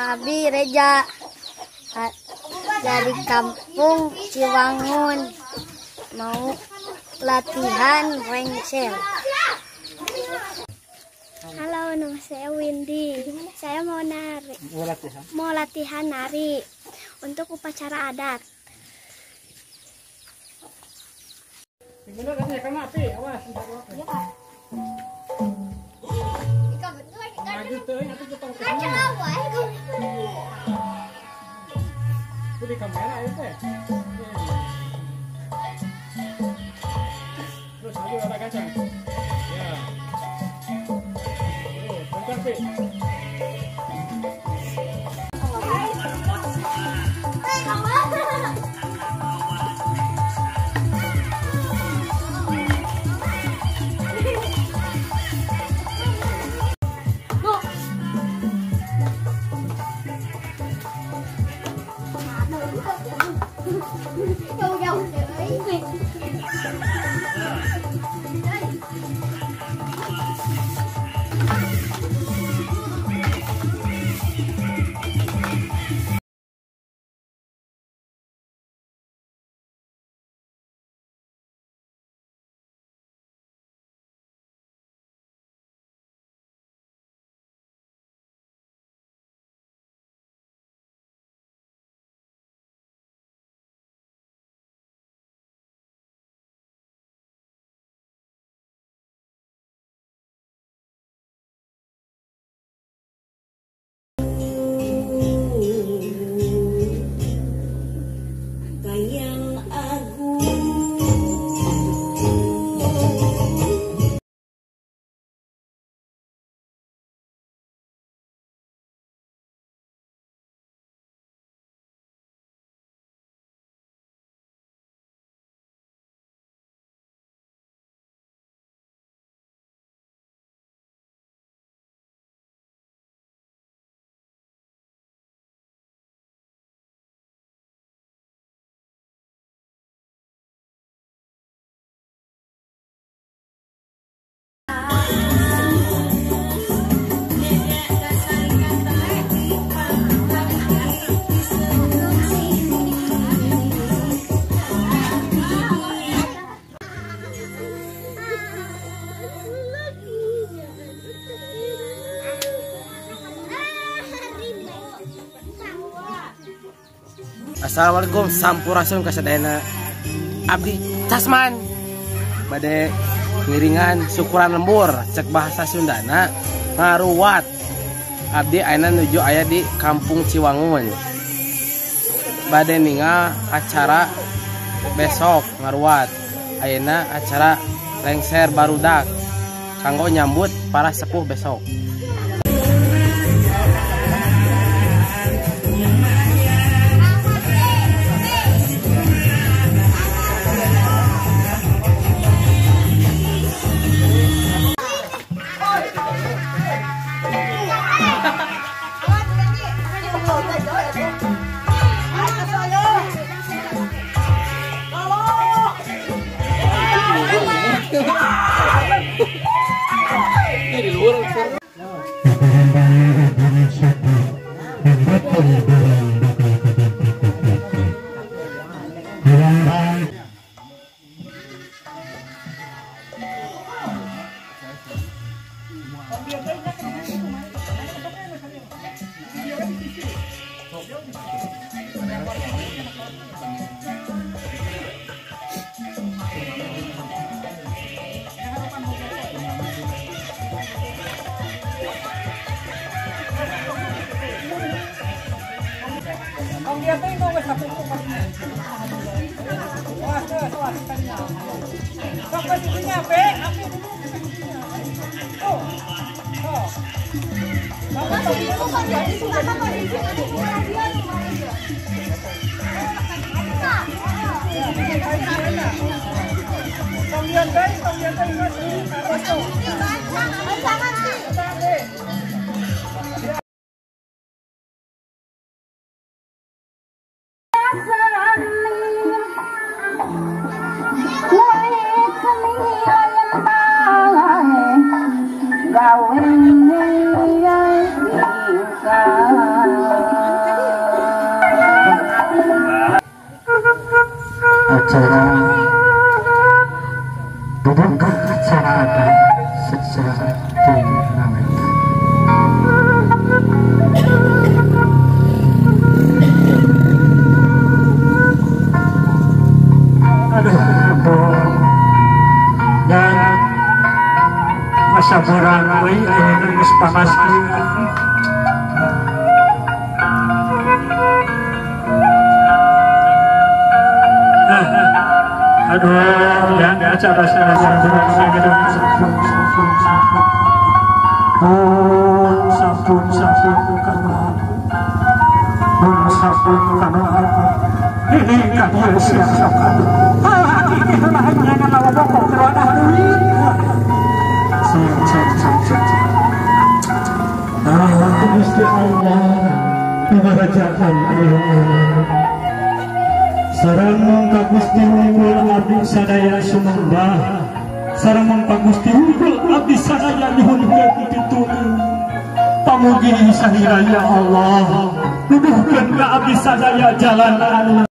Nama Abi Reja dari kampung Ciwangun, mau latihan rengser. Halo, nama saya Windy. Saya mau nari, mau latihan nari untuk upacara adat. Assalamualaikum sampurasun kasadayana. Abdi Casman bade ngiringan syukuran lembur cek bahasa Sundana ngaruwat. Abdi ayeuna nuju aya di Kampung Ciwangun. Bade ningal acara besok ngaruwat. Ayeuna acara lengser barudak kanggo nyambut para sepuh besok. Gawe. Upacara dibuka acara adat secara dinamika. Aduh, dan masa borang euy ayeuna geus panas kieu. Aduh, dan acara sampun sampun sampun kanu ini kadieu siap sok. Gusti Allah pimarajakan sareng mangka Gusti wungkul abdi sadaya sumembah, sareng mangka Gusti wungkul abdi sadaya nyuhunkeun pitulung. Pamugi sahira ya Allah, nuduhkeun ka abdi sadaya jalan anu.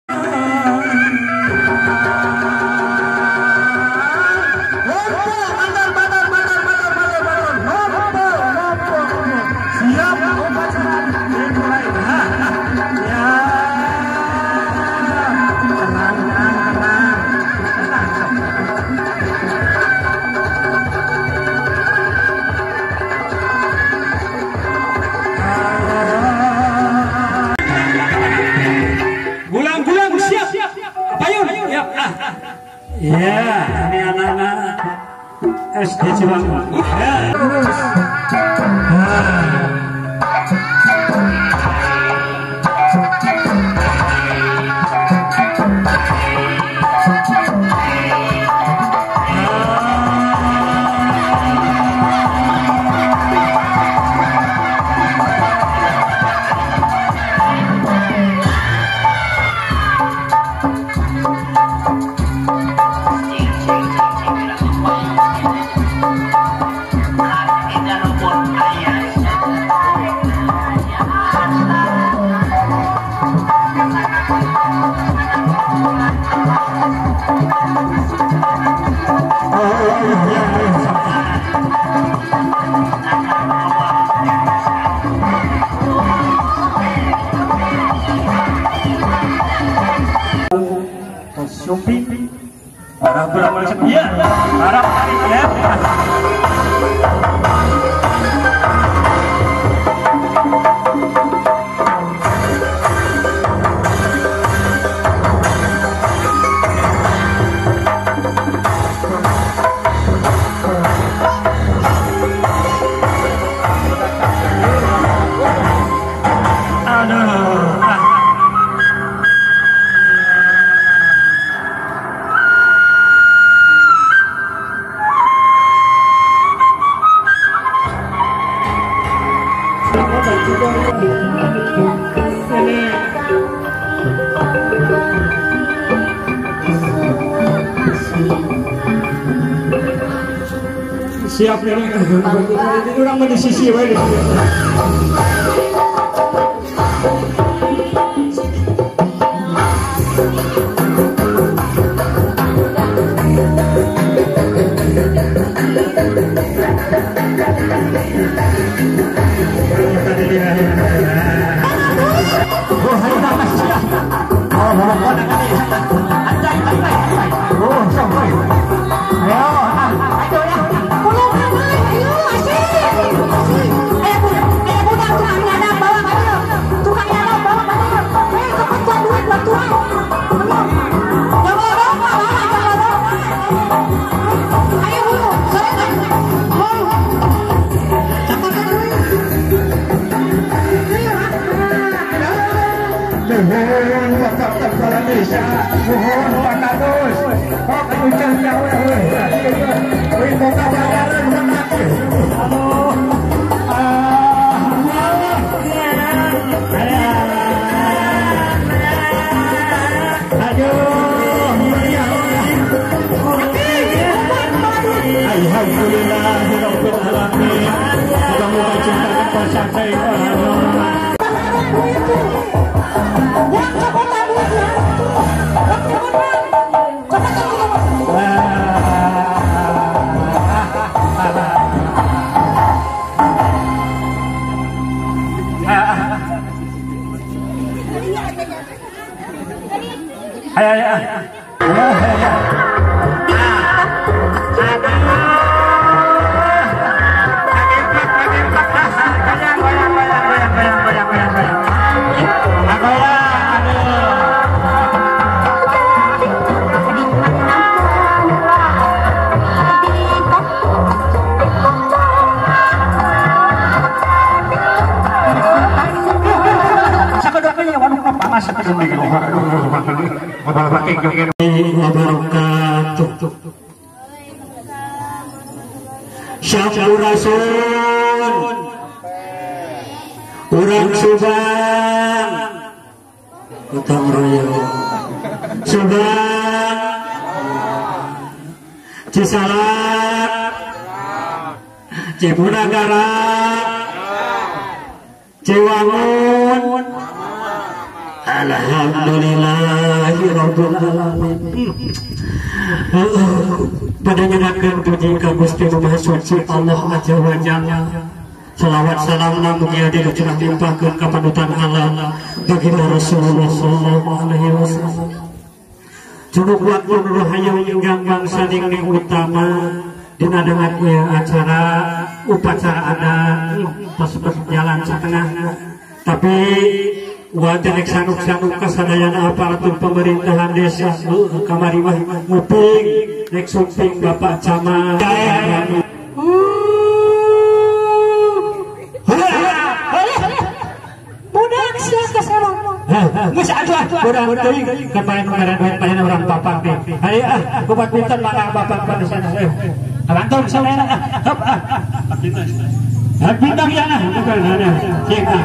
Ya, ini anak-anak SD Ciwangun. Ya. Sumping para beramal setia para tarik ya. Siap ya, orang di sisi wae. Ayo ayo. Wabarakatuh. Sampurasun urang Subang gotong royong Subang Cisalak Cipunagara Ciwangun. Alhamdulillahirabbil alamin. Pada nyenakeun puji ka Gusti Nu Maha Suci Allah Azza wa Jalla. Salawat salam mugia dilucurah limpahkeun ka panutan Allah baginda Rasulullah sallallahu alaihi wasallam. Cukup waktu nu hayang ingkang saning utama dina dengar ieu acara upacara adat tos berjalan setengah tapi wadah sanuk-sanuk kasadayana aparatur pemerintahan desa kamari mah nguping rek sumping Bapak Camat. Budak sia kasaran. Geus atuh budak teuing kapaen kemarin paen urang bapak teh. Hayu ah kubat pinten mangga bapak pada sana. Abantun sadayana ah. Hop ah. Bintang ya ah. Cek ah.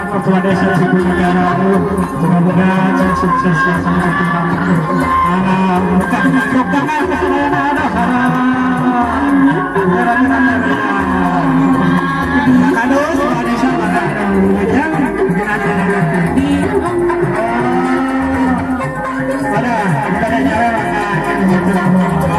Ketua Desa Cipunagara, mudah-mudahan sukses ya sama kita. Ada.